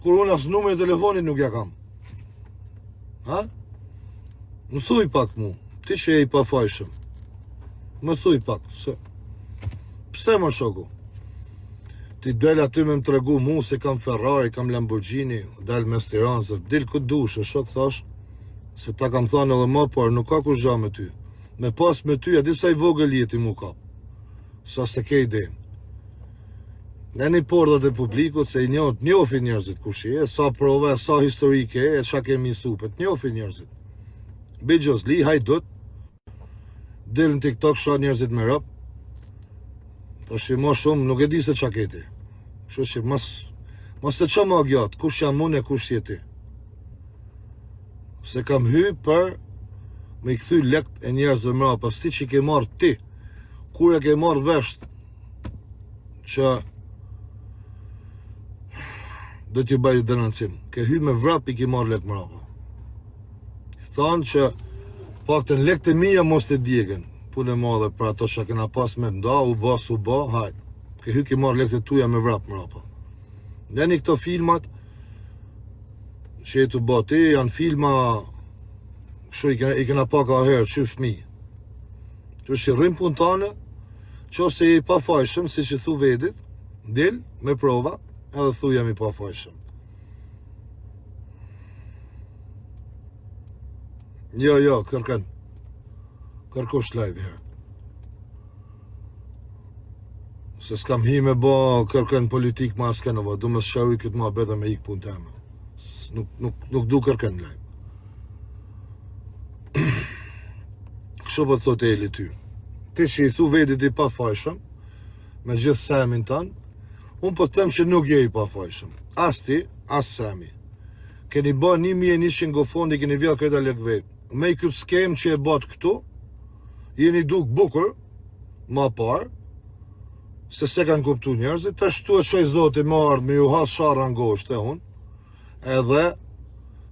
Kur unë as numrin e telefonit nuk ja kam. Ha? Më thuj pak mu, ti që je i pafajshëm. Më thuj pak, se... Pse më shoku? Ti del aty me më tregu mu se kam Ferrari, kam Lamborghini, dal mes Tiranës, dil ku dush, e shok thash, se ta kam thanë edhe më parë, nuk ka kurgja me ty. Me pas me ty, a di sa i vogël je ti mu kap. Sa s'e ke idenë. Leni pordhat e publikut se i njoh, të njofin njerëzit kush je, sa prova, sa historike, e ça ke mi supe, të njofin njerëzit. Bixhozli, hajdut, del në TikTok sha njerëzit me rob. Tash i më shumë nuk e di se ça ke ti. Kështu që mos mos e ço më gjat, kush jam unë e kush je ti. Se kam hy për me i kthy lekt e njerëzve mrapa, siç i ke marrë ti. Kur e ke marrë vesh që do t'ju bëj denoncim. Ke hy me vrap i ke marrë lek mrapa. Thanë që paktën lekët e mia mos të djegen. Punë e madhe për ato që kena pas me nda, u bë, s'u bë, hajt. Ke hy ke marrë lekët e tuja me vrap mrapa. Leni këto filmat që je tu bë ti, janë filma kështu i kena, i kena pa ka herë, që fëmi. Kështu që rrim punë tane, qoftë se je i pafajshëm, siç i thu vedit, dil me prova, edhe thu jam i pafajshëm. Jo, jo, kërkën. Kërkush live herë. Se s'kam hi me bo kërkën politik ma askën, po, du me sqaru këtë muhabet dhe me ikë punë teme. Nuk, nuk, nuk du kërkën live. Kështu po të thotë Eli ty. Ti që i thu vedit i pafajshëm, me gjithë Semin tanë, unë po të them që nuk je i pafajshëm. As ti, as Semi. Keni bë 1100 GoFundMe, keni vjedh krejt lek vet. Me këtë skemë që e bët këtu, jeni duk bukur, ma parë, se s'e kanë kuptu njerëzit, tash tu e çoj zoti me ardhë, me ju has sharra në gosht e unë, edhe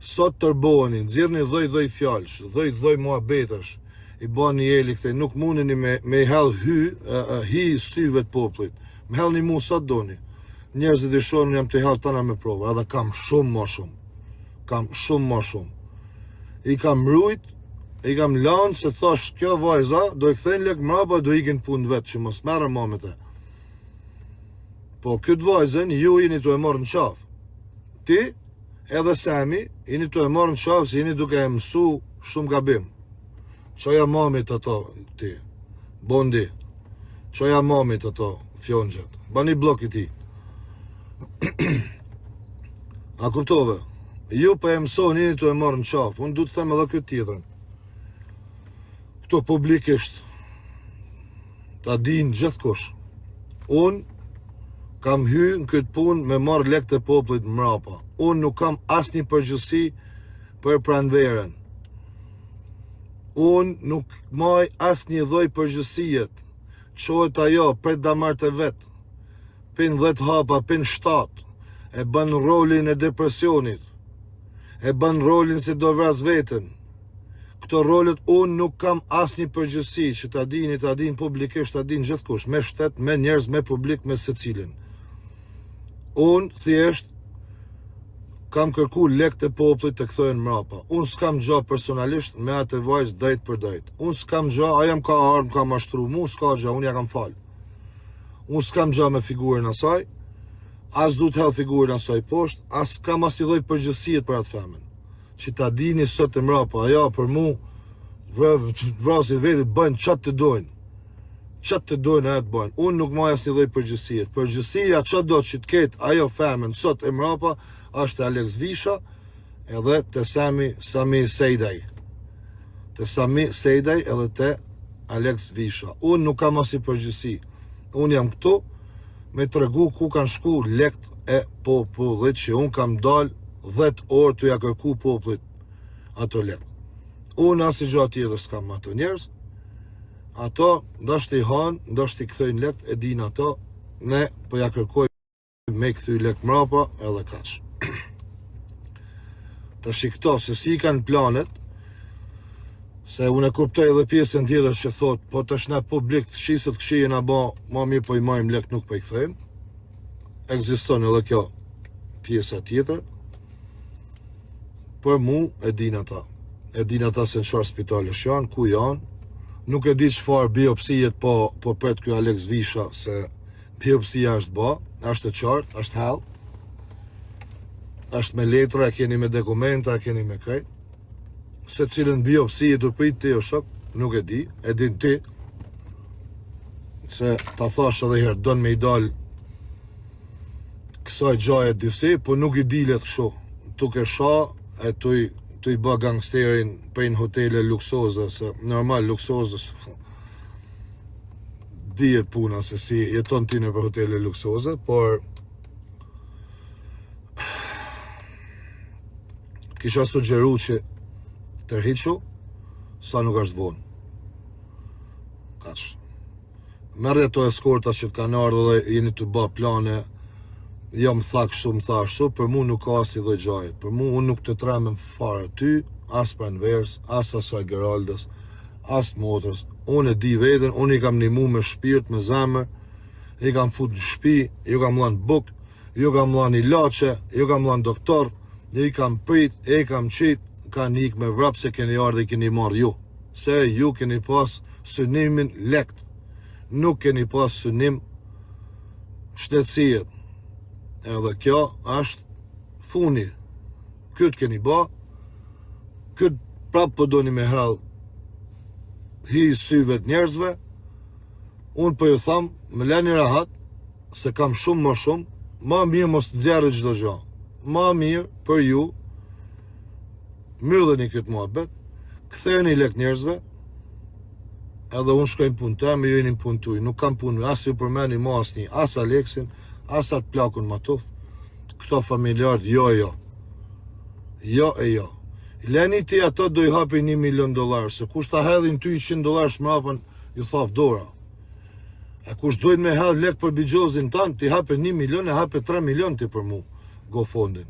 sot tërboheni, nxirrni dhoj dhoj fjalësh, dhoj dhoj muhabetesh, i bani Eli këtej, nuk mundeni me, me i hedh hy, e, e, hi syve të popullit, me hedhni mu sa doni, njerëzit i shohin jam të hedh tana me prova, edhe kam shumë ma shumë, kam shumë ma shumë, i kam rujt, i kam lanë se thash kjo vajza, do e kthejnë lek mrapa, do ikin punë vetë, që mos merrem ma me te. Po këtë vajzën ju jeni tu e marrë në qafë. Ti edhe Semi jeni tu e marrë në qafë se jeni duke e mësu shumë gabim. Çoja mamit ato ti. Bondi. Çoja mamit ato fjonxhet. Bani bllok i ti. A kuptove? Ju po e mësoni jeni tu e marrë në qafë. Unë du të them edhe këtë tjetrën. Këto publikisht ta dinë gjithkush. Unë kam hy në këtë punë me marrë lekët e popullit mrapa. Unë nuk kam asnjë përgjegjësi për pranverën. Unë nuk maj asnjë lloj përgjegjësie. Çohet ajo, pret damarët e vet. Pin 10 hapa, pin 7. E bën rolin e depresionit. E bën rolin se do vras veten. Këto rolet unë nuk kam asnjë përgjegjësi që ta dini, ta dinë publikisht, ta dinë gjithkush, me shtet, me njerëz, me publik, me secilin. Unë thjesht kam kërku lekët e popullit të kthehen mrapa. Unë s'kam gja personalisht me atë vajzë drejt për drejt. Unë s'kam gja, ajo më ka ardhë, më ka mashtru, mu s'ka gja, unë ja kam falë. Unë s'kam gja me figurën asaj, as du të hedh figurën asaj poshtë, as kam asnjë lloj përgjegjësie për atë femën. Që ta dini sot e mrapa, ajo për mu, vrasin vetit, bëjnë ça të dojnë. Ça të dojnë ajo të bëjnë. Unë nuk maj asnjë lloj përgjegjësie. Përgjegjësia që do që të ketë ajo femën sot e mrapa, është Alex Visha, edhe te Sami, Sami Sejdaj. Te Sami Sejdaj edhe te Alex Visha. Unë nuk kam asnjë përgjegjësi. Unë jam këtu me tregu ku kanë shku lekt e popullit që unë kam dal 10 orë tu ja kërku popullit ato lek. Unë asnjë gjë tjetër s'kam me ato njerëz. Ato ndoshta i hanë, ndoshta i kthejnë lekt, e din ato, ne po ja kërkoj me kthy lek mrapa edhe kaq. Tash i këto se si i kanë planet, se unë e kuptoj edhe pjesën tjetër që thot, po tash në publik të shisët këshi e na ba, ma mirë po i majmë lek nuk po i kthejmë. Ekziston edhe kjo. pjesa tjetër, për mu e din ata. E din ata se në çfarë spitalesh janë, ku janë, nuk e di çfarë biopsijet po, po pret ky Alex Visha, se biopsia është ba, është e qartë, është hell, është me letra, e keni me dokumenta, e keni me krejt. Se cilën biopsi je tu prit ti o shok, nuk e di, e din ti, se ta thash edhe herë, don me i dal kësaj gjaje disi, po nuk i dilet kështu, tuke sha e tuj, tuj ba gangsterin prej në hotele luksoze, se normal luksoze, dihet puna se si jeton ti nëpër hotele luksoze, por Kisha sugjeru që tërhiqu sa nuk është vonë. Kaq. Merri ato eskorta që të kanë ardhë dhe jeni tu ba plane, jo më tha kështu, më tha ashtu, për mu nuk ka asnjë lloj gjaje. Për mu unë nuk të tremem fare ty, as Pranverës, as asaj Geraldës, as motrës. Unë e di veten, unë i kam nimu me shpirt, me zemër, i kam fut në shpi, ju kam lanë bukë, Ju kam lanë ilaçe, ju kam lanë doktor, i kam prit, e kam qit, kanë ik me vrap se keni ardhë i keni marrë ju. Se ju keni pas synimin lekt, nuk keni pas synim shëndetësijet. Edhe kjo është funi. Këtë keni ba, këtë prapë po doni me hedh hi syve të njerëzve, unë po ju tham, më leni rahat, se kam shumë më shumë, ma mirë mos nxjerrë çdo gjë. Ma mirë për ju mbylleni këtë muhabet, ktheni lek njerëzve, edhe unë shkoj në punë teme, ju jeni në punë tuj. Nuk kam punë, as ju përmeni ma asnjë, as Aleksin, as atë plakun matuf, këto familjarët, jo, jo. Jo e jo. Leni ti ato do i hapi një milion dolar, se kush ta hedhin ty 100 dolar shmrapën, ju thaftë dora. E kush dojnë me hedh lek për bixhozin tan, ti hape 1 milion e hape 3 milion ti për mu, GoFundin.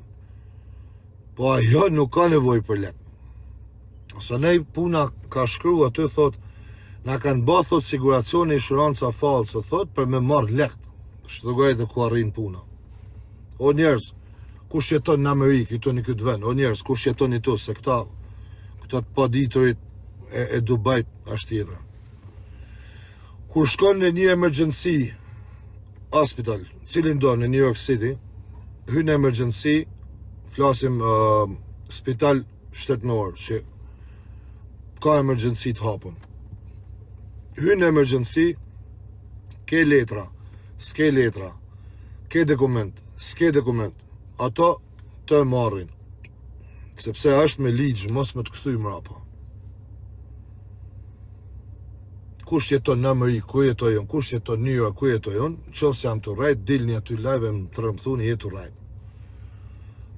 Po ajo nuk ka nevojë për lek. Ose nej puna ka shkru aty thot, na kanë ba thot siguracioni insuranca falso thot për me marr lek. Shtë ku arrin puna. O njerëz, kush jeton në Amerikë, jeton në këtë vend, o njerëz, kush jeton këtu, se këta, këta të paditurit e, e Dubajt është tjetra. Kur shkon në një emergency hospital, cilin do në New York City, hyn në emergency, flasim uh, spital shtetnor që ka emergency të hapun. Hyn në emergency, ke letra, s'ke letra, ke dokument, s'ke dokument, ato të marrin. Sepse është me ligj, mos me të kthy mrapa. Kush jeton në Amerikë, ku jetoj unë, kush jeton në New York, ku jetoj unë, në qoftë se jam tu rrejt, dilni aty live e më të më thuni, je tu rrejt.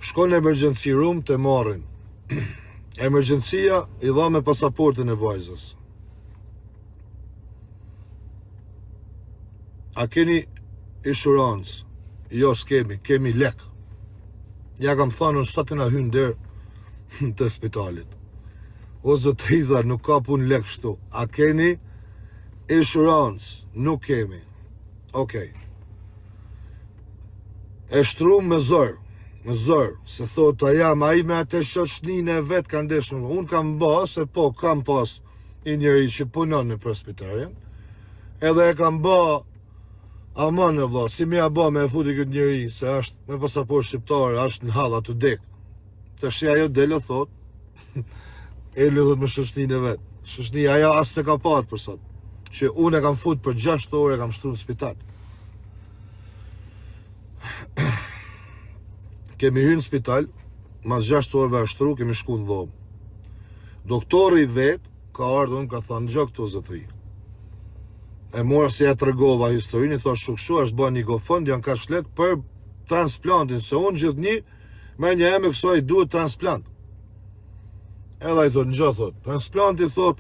Shkon në emergency room të marrin. Emergencia i dha me pasaportën e vajzës. A keni insurance? Jo, s'kemi, kemi lek. Ja kam thanë, unë sa kena hynë derë të spitalit. O zotri tha, nuk ka punë lek shtu. A keni insurance? Nuk kemi. Okej. E shtru me zor, me zor, se thot a jam, ai me atë shoqninë e vet ka ndeshur. Unë kam ba, se po, kam pas një njeri që punon në Presbyterian, edhe e kam ba, aman e vlla, si me ja ba me e futi këtë njeri, se është me pasaport shqiptare, është në hall aty dek. Tash ajo del e thot, e lidhet me shoqninë e vet. Shoqnia ajo as s'e ka pa për sot. Që unë e kam fut për 6 orë e kam shtru në spital. Kemi hyrë në spital, mas 6 orëve është shtru, kemi shku në dhomë. Doktori vet ka ardhur më ka thënë dëgjo këtu zotri. E mora se ja tregova historinë, i thosh kështu është bën një GoFund, janë kaq lek për transplantin, se unë gjithnjë Menja eme kësaj duhet transplant. Edhe ai thot, në thot, transplanti thot,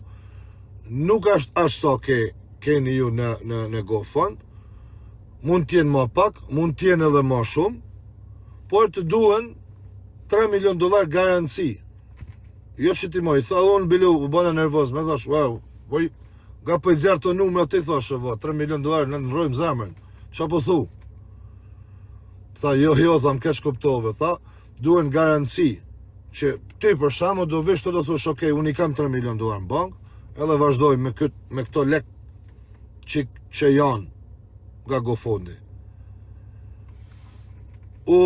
nuk është ashtë sa ke, keni ju në, në, në GoFund, mund t'jenë ma pak, mund t'jenë edhe ma shumë, por të duhen 3 milion dolar garanci. Jo që ti moj, tha unë bile u bëna nervoz, me thash, wow, po, nga po i nxjerr të numra ti thash, 3 milion dolar, në ndrojmë zemrën, ça po thu? Tha, jo, jo, tha, më keqkuptove, tha, duhen garanci, që ty për shembull do vish të do thosh, ok, unë i kam 3 milion dollar në bank, edhe vazhdoj me, kët, me këto lek që, që janë nga GoFundMe. U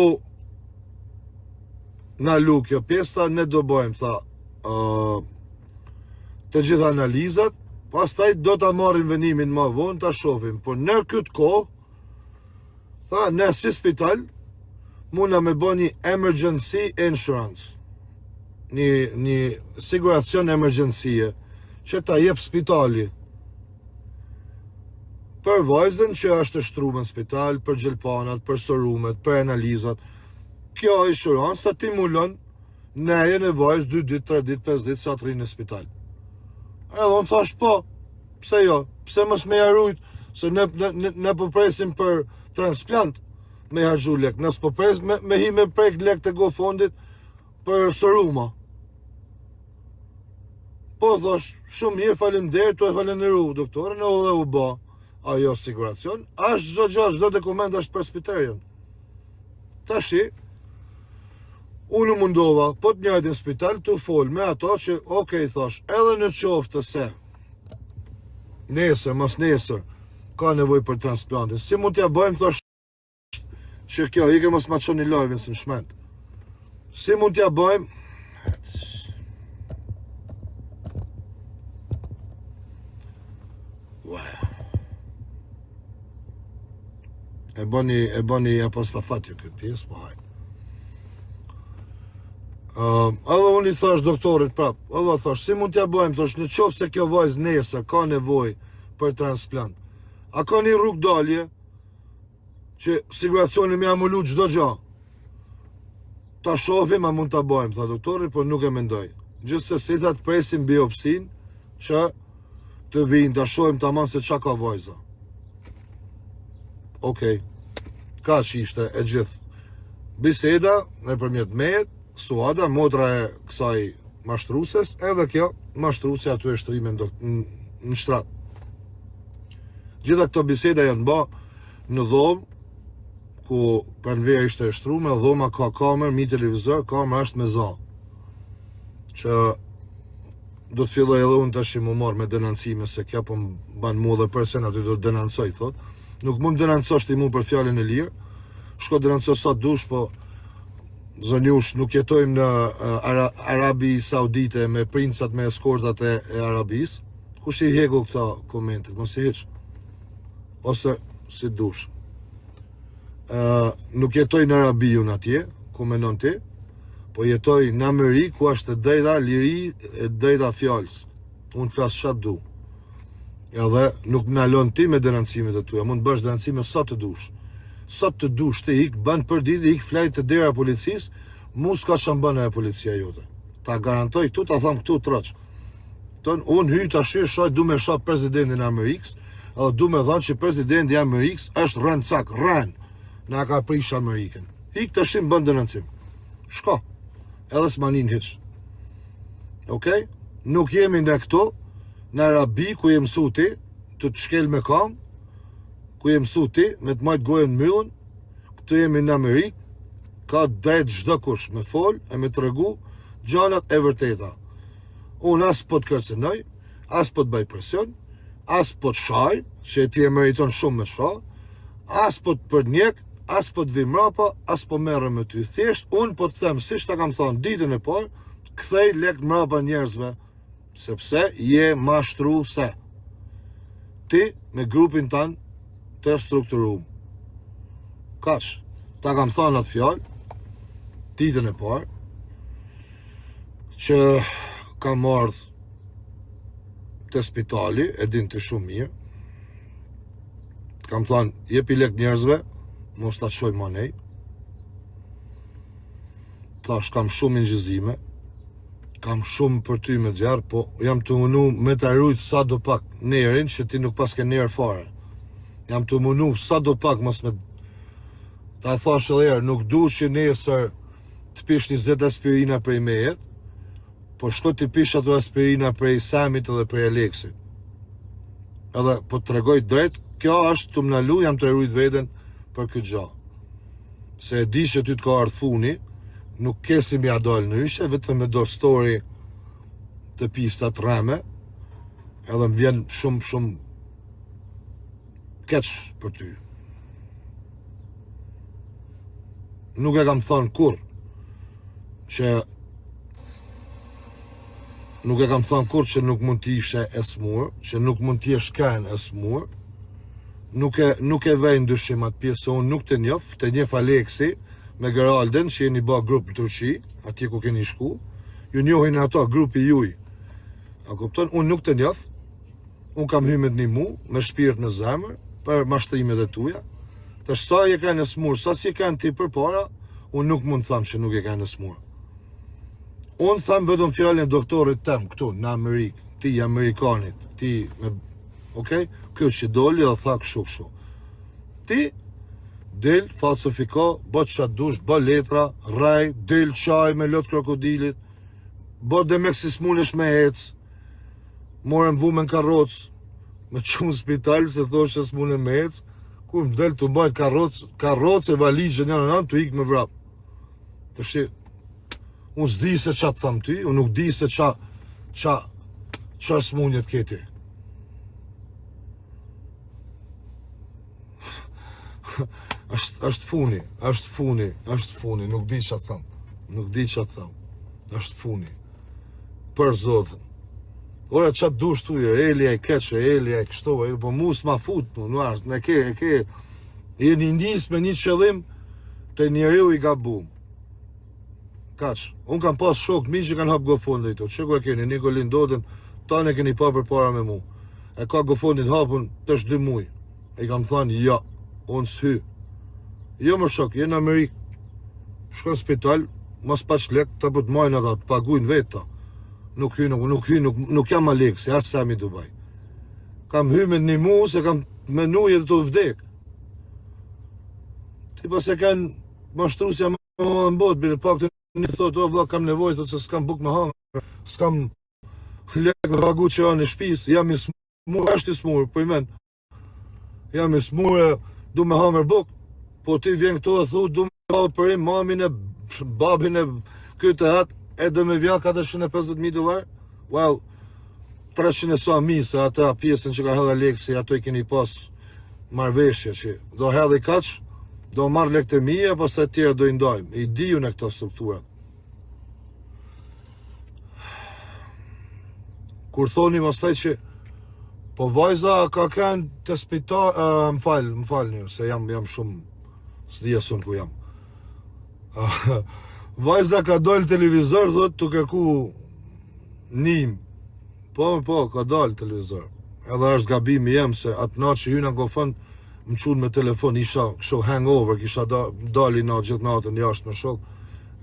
nalu kjo pjesë, tha, ne do bëjmë, tha, uh, të gjitha analizat, pastaj do ta marrim vendimin më vonë, ta shohim, por në këtë kohë, Tha, ne si spital, muna me bo një emergency insurance, një, një siguracion emergencie, që ta jep spitali, për vajzën që është e shtrume në spital, për gjilpanat, për serumet, për analizat. Kjo insurance ta ti mbulon nejën e vajzës 2 ditë, 3 ditë, 5 ditë sa të rrinë në spital. Edhe unë thash po, Pse jo? Pse mos me ja rujt se ne ne ne, ne po presim për transplant me harxhu lek. Ne s'po pres me me hi me prek lek të GoFundit për seruma. Po thash, shumë mirë, faleminderit, tu e falenderu doktorin, edhe u bë ajo siguracion. Është çdo gjë, çdo dokument është për spitalin. Tashi, unë u mundova, po të njëjtin spital, tu fol me ato që, okej, thash, edhe në qoftë se nesër, mas nesër, ka nevoj për transplantin. Si mund t'ja bëjmë, thash, që kjo, ike mos ma çoni live-in, se më shmend. Si mund t'ja bëjmë, Ua. E bëni, e bëni apostafat ju këtë pjesë, po hajde. Uh, edhe unë i thash doktorit prap, edhe thash, si mund t'ja bëjmë, thash, në qoftë se kjo vajzë nesër ka nevojë për transplant, a ka një rrugëdalje që siguracioni me ja mbulu çdo gjë? Ta shohim a mund ta bëjmë, tha doktori, por nuk e mendoj. Gjithsesi tha të presim biopsin që të vinë, ta shohim tamam se çka ka vajza. Okej. Kaq ishte e gjithë biseda nëpërmjet meje, Suada, motra e kësaj mashtruses, edhe kjo mashtruse aty e shtrime në, në shtrat. Gjitha këto biseda janë ba në dhomë, ku Pranvera ishte e shtrume, dhoma ka kamerë, mi televizor, kamera është me za. Që do të filloj edhe unë tash m'u marr me denoncime se kjo po më ban mua dhe presion aty do të denoncoj thot. Nuk mund të denoncosh ti mua për fjalën e lirë. Shko denonco sa dush, po zonjush nuk jetojmë në Ara, Arabi Saudite me princat me eskortat e, e Arabisë. Kush i heku këto komentet, mos i hiq. Ose si dush. Ë nuk jetoj në Arabi unë atje, ku menon ti, po jetoj në Amerikë ku është e drejta liri e drejta fjalës. Unë flas çfarë du. Edhe nuk më nalon ti me denoncimet e tua, mund të bësh denoncime sa të dush. Sa të dush ti ik bën për ditë ik flej te dera e policisë, mu s'ka ç'më bën ajo policia jote. Ta garantoj këtu, ta tham këtu troç. Ton, unë hyj tash shaj du me sha presidentin e Amerikës, edhe du me thanë që presidenti i Amerikës është rrencak, rren, na ka prish Amerikën. Ik tash më bën denoncim. Shko. Edhe s'ma nin hiç. Okej? Nuk jemi ne këtu në Arabi ku je mësu ti, të të shkel me kam, ku je mësu ti, me të majtë gojën myllën, këtu jemi në Amerikë, ka drejt çdo kush me fol e me tregu gjanat e vërteta. Unë as po të kërcënoj, as po të bëj presion, as po të shaj, që ti e meriton shumë me sha, as po të përndjek, as po të vi mrapa, as po merrem me ty. Thjesht unë po të them siç ta kam thënë ditën e parë, kthej lek mrapa njerëzve, sepse je mashtruse. Ti me grupin tan të strukturum. Kaq, ta kam thënë atë fjalë ditën e parë që kam ardhë te spitali, e din ti shumë mirë. Të kam thënë, jepi lek njerëzve, mos ta çoj më nej. Thash, kam shumë inçizime, kam shumë për ty me nxjerr, po jam tu munu me ta rujt sa do pak nerin, që ti nuk paske ner fare. Jam tu munu sa do pak mos me ta thash edhe herë, nuk du që nesër të pish 20 aspirina prej meje, po shko t'i pish ato aspirina prej Samit edhe prej Aleksit. Edhe po të tregoj drejt, kjo është tu më nalu, jam tu e rujt veten për këtë gjë. Se e di që ty të ka ardhë funi, nuk ke si me ia dalë ndryshe, vetëm me do story të pista të rreme, edhe më vjen shumë, shumë keq për ty. Nuk e kam thonë kurrë që nuk e kam thonë kurrë që nuk mund të ishe e smur, që nuk mund të jesh kanë e smur. Nuk e nuk e vej në dyshim atë pjesë, unë nuk të njoh, të njeh Aleksi me Geraldin që jeni ba grup në Turqi, atje ku keni shku. Ju njohin ato grupi juj. A kupton? Unë nuk të njoh. Unë kam hy me të nimu, me shpirt me zemër, për mashtrimet e tuja. Tash sa je kanë e smur, sa s'je kanë ti përpara, unë nuk mund të tham që nuk je kanë e smur. Unë tham vetëm fjalën e doktorit tem këtu në Amerikë, ti amerikanit, ti me Okej? Kjo që doli dhe tha kështu kështu. Ti del falsifiko, bë çfarë dush, bë letra, rrej, del qaj me lot krokodilit, bë demek si s'munesh me ec. More më vume në karrocë, me çu në spital se thoshe s'mune me ec, kur më del të mbajt karrocë, karrocë e valixhe një në anë, të ik me vrap. Tashi, unë s'di se ça të tham ty, unë nuk di se ça, ça, ça smunje të ke ti. është, është funi, është funi, është funi, nuk di ça të tham, nuk di ça të tham, është funi, për zotin. Ora ça të dush tu, Eli e keq, Eli e kështu, e, po mu s'ma fut, mu, nuk është, ne ke, e ke, jeni nis me një qëllim te njeriu i gabum. Kaq, unë kam pas shok mi që kanë hap GoFundin këtu, që ku e keni, Nikolin Dodën, tanë e keni pa përpara me mu. E ka GoFundin hapun, tash dy muj. I kam thanë, jo, unë s'hy. Jo më shok, je në Amerikë, shko në spital, mos paç lek, ta po të majnë ata, të pagujnë vetë ta. Nuk hy, nuk, nuk hy, nuk, nuk jam Aleksi, as Sami Dubai. Kam hy me nimu, se kam menu je tu vdek. Ti pas e kanë mashtrusja më në botë, bile pak të një thotë, o vlla, kam nevojë, thotë se s'kam bukë me hangër, s'kam lek me pagu qiranë e shpisë, jam i smur, është i smur, po i men. Jam i smur, du me hangër buk, po ti vjen këtu e thu, du me ba operim mamin e babin e këtë e atë, e do me vja 450.000 dollar, well, 300 e sa mi, se ata pjesën që ka hedh Aleksi, ato i keni pas marrëveshje që do hedhi kaq, do marr lekët e mia, pastaj të tjera do i ndajmë. I di unë këto strukturat. Kur thoni pastaj që po vajza ka kënë të spital, uh, më fal, më falni, se jam jam shumë s'di as unë ku jam. Uh, vajza ka dalë televizor, thot tu kërku nim. Po, po, ka dalë televizor. Edhe është gabimi jem se atë natë që hyna GoFund, më çunë me telefon, isha kështu hangover, kisha da, dali në gjithë natën jashtë me shok,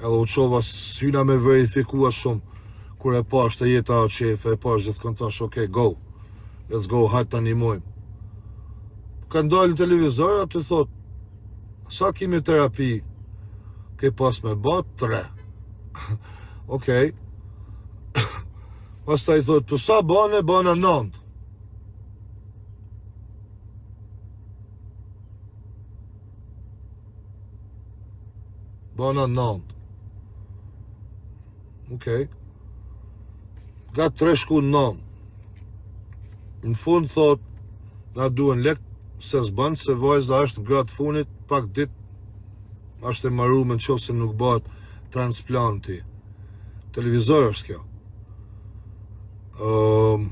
edhe u çova s'hyna me verifikua shumë, kur e pash te jeta o qefe, e pash gjithkund thash, ok, go, let's go, hajt ta nimojmë. Kanë dalë në televizor, aty thot, sa kimioterapi ke pas me ba, tre. Okej. Pastaj thot, po sa bane, bana nëndë. Bana nëndë. Okej. Nga tre shku nëndë. Në fund thot, na duhen lek, se s'bën, se vajza është në gradë të funit, pak dit është e marume në qoftë se nuk bëhet transplanti. Televizor është kjo. Um,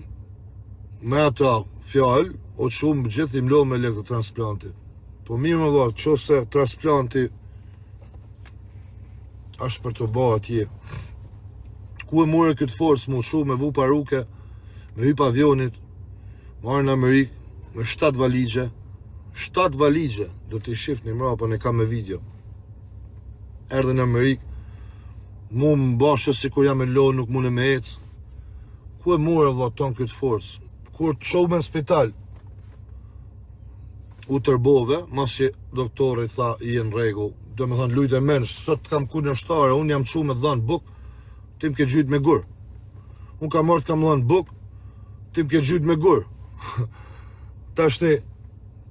me ata fjalë, o shumë gjithë i mlo me lekë të transplantit. Po mirë më vlla, qoftë se transplanti është për të bë atje. Ku e more këtë forcë mu çu me vu paruke, me hyp avionit, me ardh në Amerikë, me 7 valixhe, 7 valixhe, do t'i shifni mrapa ne kam me video. Erdhe në Amerikë, mu më bashë sikur jam e lo, nuk mune me ecë. Ku e more vlla tonë këtë forcë? Kur të çove në spital, u tërbove, masi doktori tha je në rregull, do me thonë lujtë e mensh, sot kam kundërshtare, unë jam çu me të dhanë buk, ti më ke gjujt me gur. Unë kam marrë të kam dhanë buk, ti më ke gjujt me gur. Tashti,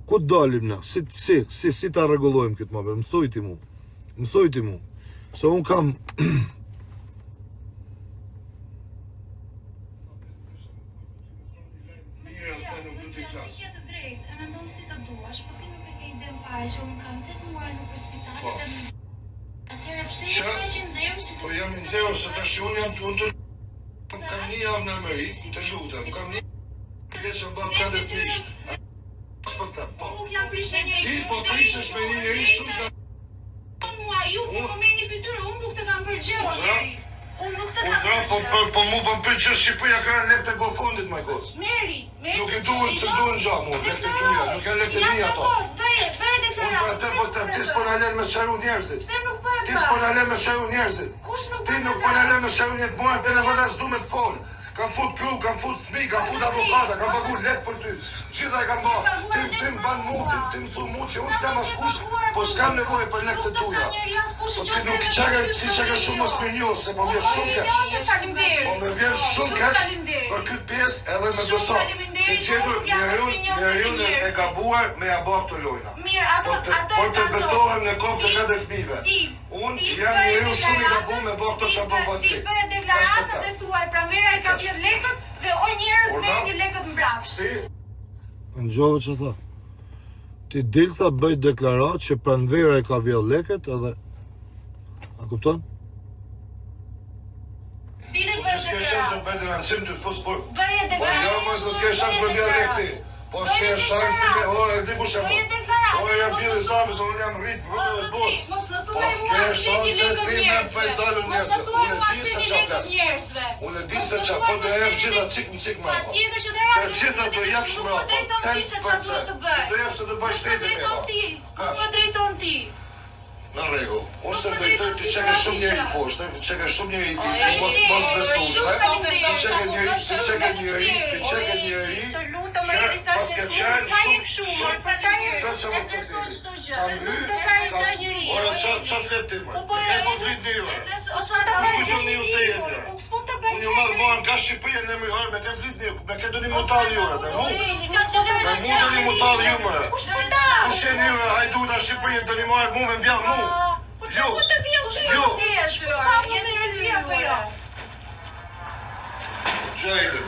ku të dalim na? Si, si, si, si ta rregullojmë këtë muhabet? Më thuj ti mu. Më thuj ti mu, se unë kam... Po. Që? Po jam i nxehur se tash unë jam të unë kam një javë në Amerikë, të lutem, kam një vjet që bëm katër prish. Po të them, po. Nuk jam prish me njeri. Ti po prishesh me një njeri shumë ka Mua ju po më merrni fytyrë, unë nuk të kam bërë gjë. Unë nuk të kam Urdhra, bërë po gjë. po po mu po më pyet që Shqipëria ka lekë të GoFundit moj gocë. Meri, Meri. Nuk i duhen se duhen gjë mu, lekët e tuaja, nuk janë lekët e mia ato. Bëje, bëje Unë deklaratë. për atë po të them, ti s'po na lën me sqaru njerëzit. Pse nuk po e Ti bën? s'po na lën me sqaru njerëzit. Kush nuk Ti po nuk po na lën me sqaru njerëzit, mua në telefon as du me të fol. Kam fut kru, kam fut fëmijë, kam fut avokata, kam pagu lek për ty. Gjitha e kam ba. Ti ti më ban mu, ti ti më thu mu që unë s'jam askush, po s'kam nevojë për lekët e tuaja. Po ti nuk çka ti çka shumë mos më njoh, se po vjen shumë keq. Po më vjen shumë keq për këtë pjesë edhe me Shumë beso. faleminderit, Ke gjetur po nuk jam njeriun, mosmirënjohëse njeriun të e njerëzve. gabuar me ja bë këto lojna. Mirë, ato Po të, ato po e të ka zot. betohem në kokë të Ti- katër fëmijëve. Ti, Unë ti jam bëje njeriu shumë i deklaratën, gabuar me bë këto ti që bën bë- bën Ti ti. bëje deklaratën dhe thuaj pranvera e ka Tash. vjedh lekët dhe o njerëz Urdhra? merrni lekët mbrapsht. Si? Ngjove që tha. Ti dil tha bëj deklaratë që pranvera e ka vjedh lekët edhe A kupton? Dile Po bëje ti s'ke shans deklaratë. të bëj denoncim të fus por. Bëje Po deklaratë. jo, mos s'ke shans me vjedh lekë ti. Po s'ke Bëje shans me deklaratë. o e di kush e Bëje bën. deklaratë. Po jam Mos bjellë më Islami, se unë jam rrit Mos rrugëve më të botës. mos më Po thuaj mua s'ke ktheni shanse lekët ti me njerëzve. fejdalën Mos më njerëzve. thuaj Unë e mua di se ktheni çfarë lekët flas. njerëzve. Unë e di Mos se më çfarë, thuaj po do mos jap ktheni gjitha lekët- cik më cik më. Patjetër që do Të jap. gjitha do japsh Nuk po mbrapa. drejton ti se Cent çfarë për duhet të cent. bëj. Do jap se do bëj Nuk po shtetin me drejton ba. ti. Nuk Kaq. po drejton ti. Në rregull. Unë Nuk se po drejtoj drejton ti ti çka për shumë asgjë. njeri poshtë, ti çka shumë njeri di, Faleminderit, mos mos besuese. shumë faleminderit, Ti çka njeri, ti shumë çka njeri, ti çka faleminderit. njeri. Të lutem, që Eri, sa pas që ke s'mund qenë çaj e shumë- kështu, shumë- mor, për ta e Qa që E më vlerëson të çdo gjë. Kam Se nuk hy, të parë kam- çaj njeri. Ora, qa, qa flet ti, mor? Po, po, Ke e- po vrit një ore. O s'ma ta Kush bëj kujton një se jeni, ore? Nuk s'mund të bëj Unë ju marr marr nga Shqipëria në më me ke flit një, me ke do një mutall ju, ore, me mu. Me mu do një mutall ju, more. Kush po ta? Kush jeni ju, ore, hajduta Shqipëria do një marr mu me vjell mu. Po Ju. çfarë po të vjell ty? Ju. Jeni rëzia apo jo? Gjejnë.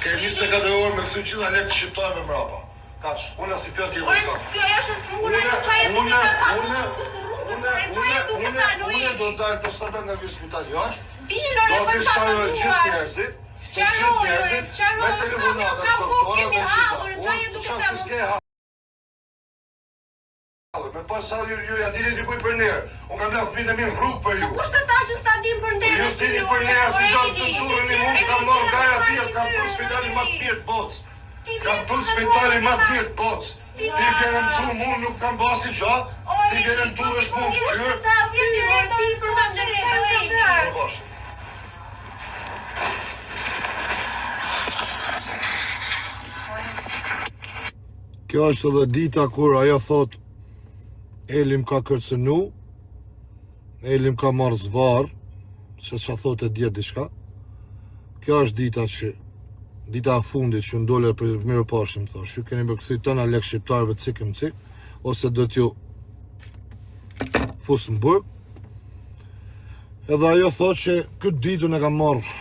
Ke 24 orë me kthy gjitha lekët shqiptarëve mbrapa. Kaq, unë asnjë fjalë tjetër Ore, s'kam. kjo është e smura, Unë, çfarë je duke unë, ta pa? unë, unë, Çfarë je unë, duke unë, thënë, unë Luigi? do dal të sot nga ky spital jashtë. Dil ore Do po të çfarë sqaroj të gjithë duash. njerëzit, të gjithë Sqaroj, ore, njerëzit, sqaroj, me kam- telefonata, kam kohë, doktora kemi me gjitha. hallur, çfarë je Unë duke çfarë thënë? s'ke hallur, me pas hallur ju ja dini dikujt për ner. Unë kam lënë fëmijët e mi në rrugë për ju. Po Kush të tha që s'ta dim për Po nderë ju s'dini për ner asnjë gjë të turreni mu, kam marrë nga Arabia, kam pru spitalin më të mirë të botës. Kam pru spitalin më të mirë të botës. Ti vjen më thu mu nuk kam bërë asnjë gjë. Ti vjen më turresh mu në Kush të fytyrë. tha ti mor ti për ma çfarë Po bosh. Kjo është edhe dita kur ajo thot Elim ka kërcënu, Elim ka marrë zvar, se që thot e dje diçka. Kjo është dita që dita e fundit që ndole për mirë pashim thosh, ju keni me kthy tëna lek shqiptarëve cik e më cik, ose do t'ju fus në burg. Edhe ajo thot që këtë ditën e kam marrë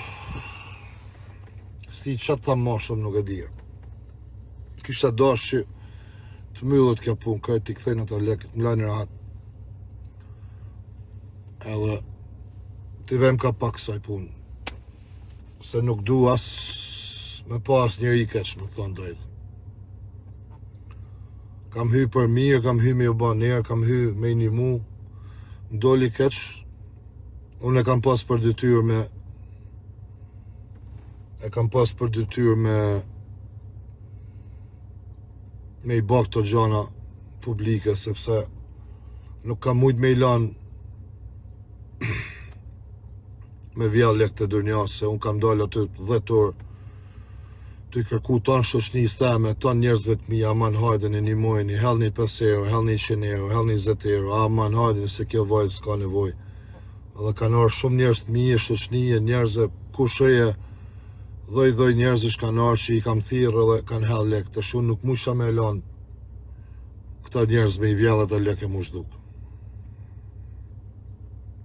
si që ta më shumë nuk e di. Kisha dash që të mbyllet kjo punë, krejt t'i kthejnë ato lekët, më lajnë rahat. Edhe t'i vem ka pak kësaj punë. Se nuk du as me pa as njeri keq, me thonë drejt. Kam hy për mirë, kam hy me ju ba njerë, kam hy me i nimu, më doli keq. Unë e kam pas për detyrë me e kam pas për detyrë me me i bë këto gjana publike sepse nuk kam mujt me i lan me vjell lekët e dynjas se unë kam dalë aty 10 orë të i kërku tanë shoqënisë teme, tanë njerëzve të mi, aman hajdeni e nimojni, hellni 5 euro, hellni 100 euro, hellni 20 euro, aman hajdeni se kjo vajzë s'ka nevojë. Edhe kanë ardhur shumë njerëz të mi, shoqënie, njerëz e kushëje, dhoj dhoj njerëzish kanë ardhur që i kam thirrë edhe kanë hell lekë. Tash unë nuk mujsha me e lan këta njerëz me i vjell ato lekë e mu zhduk.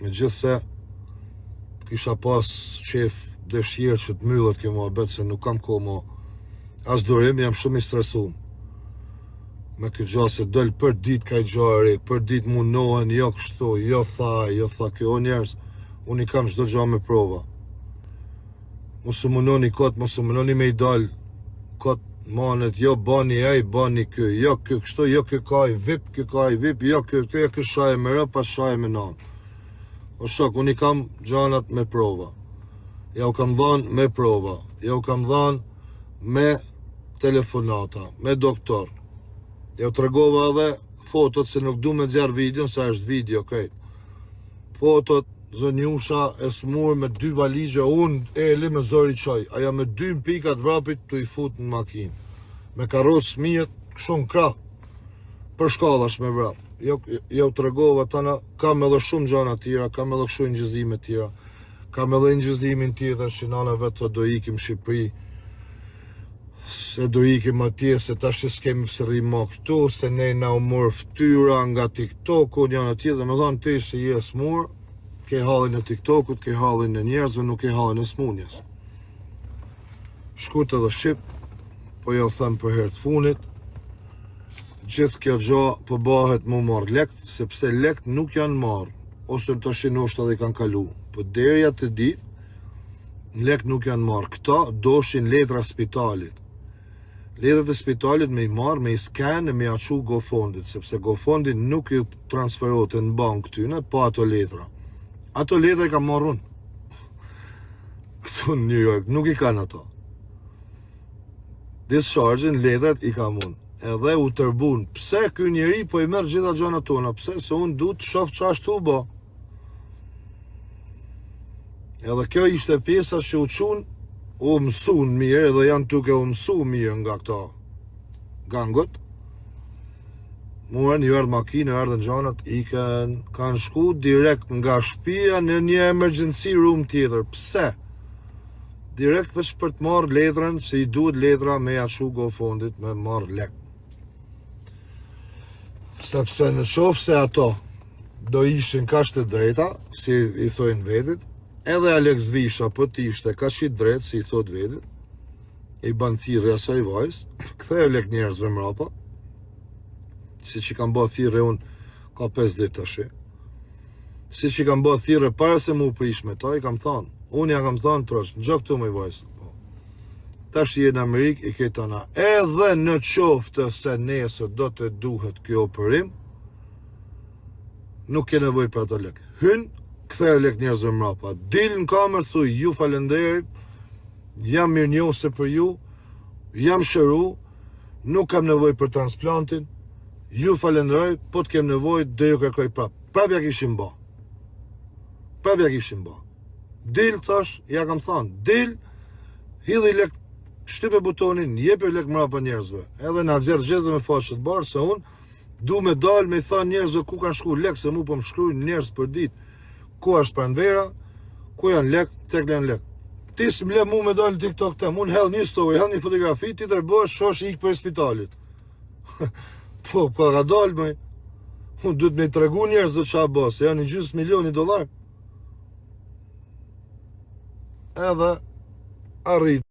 Megjithëse kisha pas qef dëshirë që të myllet kjo muhabet se nuk kam kohë mo as durim, jam shumë i stresum. Me këtë gja se dël për dit ka i gja e re, për dit munohen, jo kështu, jo tha, jo tha kjo, o njerëz, unë i kam çdo gja me prova. Mos u munoni kot, mos u munoni me i dal kot manet, jo bani ai, bani ky, jo ky kështu, jo ky ka i vip, ky ka i vip, jo ky këtu, jo ky shaje me rë, pas shaje me nanë. O shok, unë i kam gjanat me prova. Ja u kam dhanë me prova. Ja u kam dhanë me telefonata, me doktor. Ja u tregova edhe fotot se nuk du me nxjerr videon, se është video krejt. Fotot zonjusha e smur me dy valixhe, unë Eli me zor i çoj, ajo me dy në pika të vrapit tu i fut në makinë. Me karrocë fëmijët, kështu në krah, për shkallash me vrap. Jo, jo tregova tana, kam edhe shumë gjana tjera, kam edhe kështu inçizime tjera. Kam edhe inçizimin tjetër që nana vetë do ikim Shqipëri, se do ikim atje, se tash s'kemi pse rri ma këtu, se ne na u mor ftyra nga TikToku, njëna tjetër, me thonë ti se je smur, ke hallin e TikTokut, ke hallin e njerëzve, nuk ke hallin e smunjes. Shkurt edhe shqip, po jo them për herë të funit, gjithë kjo gjo po bëhet mu marrë lekt, sepse lekt nuk janë marrë, ose tash ndoshta edhe i kanë kalu, po deri atë ditë, Lek nuk janë marrë. Këta doshin letra spitalit. Letrat e spitalit me i marrë, me i scan e me ja çu GoFundit, sepse GoFundi nuk i transferohet në bankë këtyne, pa ato letra. Ato letra i kam marrë unë. Këtu në New York, nuk i kanë ato. Discharge-in, letrat i kam unë. Edhe u tërbun, pse ky njeri po i merr gjitha gjanat tona, pse se unë du të shof qa është tu bo. Edhe kjo ishte pjesa që u çun, u mësun mirë edhe janë tuke u mësu mirë nga këto gangot. Muren, ju erdhë makinë, ju erdhën gjanat, ikën, kanë shku direkt nga shpia në një emergency room tjetër. Pse? Direkt veç për të marrë letrën, se i duhet letra me ja çu GoFundit me marrë lek. Sepse në qoftë se ato do ishin kaq të drejta, si i thojnë vetit, edhe Alex Visha po të ishte kaq i drejtë, si i thot vetit, i ban thirrje asaj vajzë, ktheju lek njerëzve mrapa, siç i kam bë thirrje unë ka 5 ditë tash. Siç i kam bë thirrje para se mu prish me ta, i kam thanë, unë ja kam thanë troç, ngjo këtu moj vajzë. Po. Tash je në Amerikë i ke tana. Edhe në qoftë se nesër do të duhet kjo operim, nuk ke nevojë për ato lek. Hyn, ktheju lek njerëzve mrapa. Dil në kamerë thuj ju falenderit, jam mirënjohëse për ju, jam shëru, nuk kam nevojë për transplantin, ju falenderoj, po të kem nevojë do ju kërkoj prap. Prap ja kishim bë. Prap ja kishim bë. Dil thash, ja kam thënë, dil, hidhi lek, shtype butonin, jepe lek mrapa njerëzve. Edhe na nxjerr gjithë me faqe të bardhë se unë du me dal me i thanë njerëzve ku kanë shku lek se mu po më shkruajnë njerëz për ditë. Ku është pranvera? Ku janë lek? Tek janë lek. Ti s'më le mu me dal në TikTok tem, unë hedh një story, hedh një fotografi, ti tërbohesh, shosh ik prej spitalit. po, ka ka dalë më. Unë duhet me i tregu njerëzve ça bë, se janë një gjysë milioni dollar. Edhe arrit.